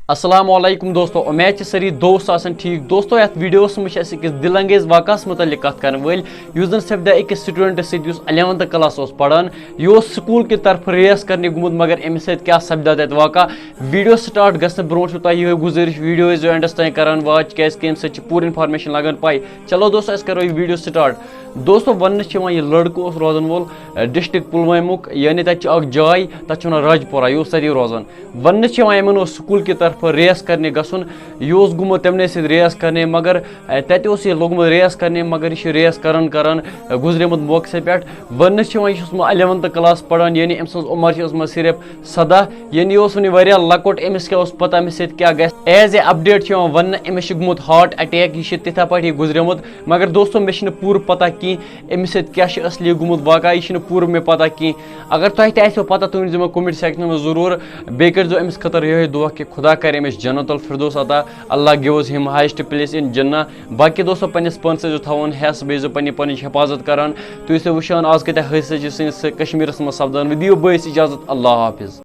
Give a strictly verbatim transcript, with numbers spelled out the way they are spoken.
السلام علیکم دوستو، امید چھِ سٲری دوست آسن ٹھیٖک۔ دوستو، یتھ ویڈیوس منٛز چھِ أسۍ أکِس دِل انگیز واقعس مُتعلق کتھ کرن وٲلۍ، یُس زن سپدیو أکِس سٹوڈنٹس سۭتۍ، یُس الیونتھ کلاس اوس پران۔ یہِ اوس سکول کہِ طرفہٕ ریس کرنہِ گوٚمُت، مگر أمِس سۭتۍ کیٛاہ سپدیو تتہِ واقعہ۔ ویڈیو سٹارٹ گژھنہٕ برونٛٹھ چھُو تۄہہِ یِہوٚے گُزٲرِش، ویڈیو ٲسۍزیو اینڈس تام کران واچ، کیٛازِ کہِ امہِ سۭتۍ چھِ پوٗرٕ انفارمیشن لگان پاے۔ چلو دوستو، أسۍ کرو یہِ ویڈیو سٹارٹ۔ دوستو، وننہٕ چھِ یِوان، یہِ لڑکہٕ اوس روزان وول، اے، ڈسٹرکٹ پلوامُک، یعنی تتہِ چھِ اکھ جاے، تتھ چھِ ونان راجپورہ، یہِ اوس تتی روزان۔ وننہٕ چھِ یِوان، یِمن اوس سکول کہِ طرفہٕ ریس کرنہِ گژھُن۔ یہِ اوس گوٚمُت تِمنٕے سۭتۍ ریس کرنہِ، مگر، اے، تتہِ اوس یہِ لوٚگمُت ریس کرنہِ، مگر یہِ چھُ ریس کران کران، اے، گُزریومُت موقعہٕ سۭتۍ پٮ۪ٹھ۔ وننہٕ چھِ یِوان، یہِ چھُ اوسمُت الیونتھ کلاس پران، یعنی أمۍ سٕنٛز عمر چھِ ٲسمٕژ صرف سداہ، یعنی یہِ اوس وُنہِ واریاہ لۄکُٹ، أمِس کیٛاہ اوس پتہ أمِس سۭتۍ کیٛاہ گژھِ۔ ایز اے اپڈیٹ چھِ یِوان وننہٕ، أمِس چھُ گوٚمُت ہارٹ اٹیک، یہِ چھُ تِتھے پٲٹھۍ یہِ گُزریومُت۔ مگر دوستو، مےٚ چھِنہٕ پوٗرٕ پتہ کینٛہہ أمِس سۭتۍ کیٛاہ چھُ اصلی گوٚمُت واقعہ، یہِ چھِنہٕ پوٗرٕ مےٚ پتہ کینٛہہ۔ اگر تۄہہِ تہِ آسیو پتہ، تُہۍ ؤنۍزیو مےٚ comment section منٛز ضروٗر۔ بیٚیہِ کٔرۍزیو أمِس خٲطرٕ یِہوٚے دُعا کہِ خۄدا کرِ أمِس جنت الفردوس عطا، اللہ gives him highest place in Jannah۔ باقی دوستو، پننِس پانس ٲسۍزیو تھاوان ہٮ۪س، بیٚیہِ ٲسۍزیو پننہِ پانٕچ حفاظت کران۔ تُہۍ ٲسۍزیو وٕچھان آز کۭتیٛاہ حٲدثہٕ چھِ سٲنِس کشمیٖرس منٛز سپدان۔ وۄنۍ دِیِو بٲیِس اجازت، اللہ حافظ۔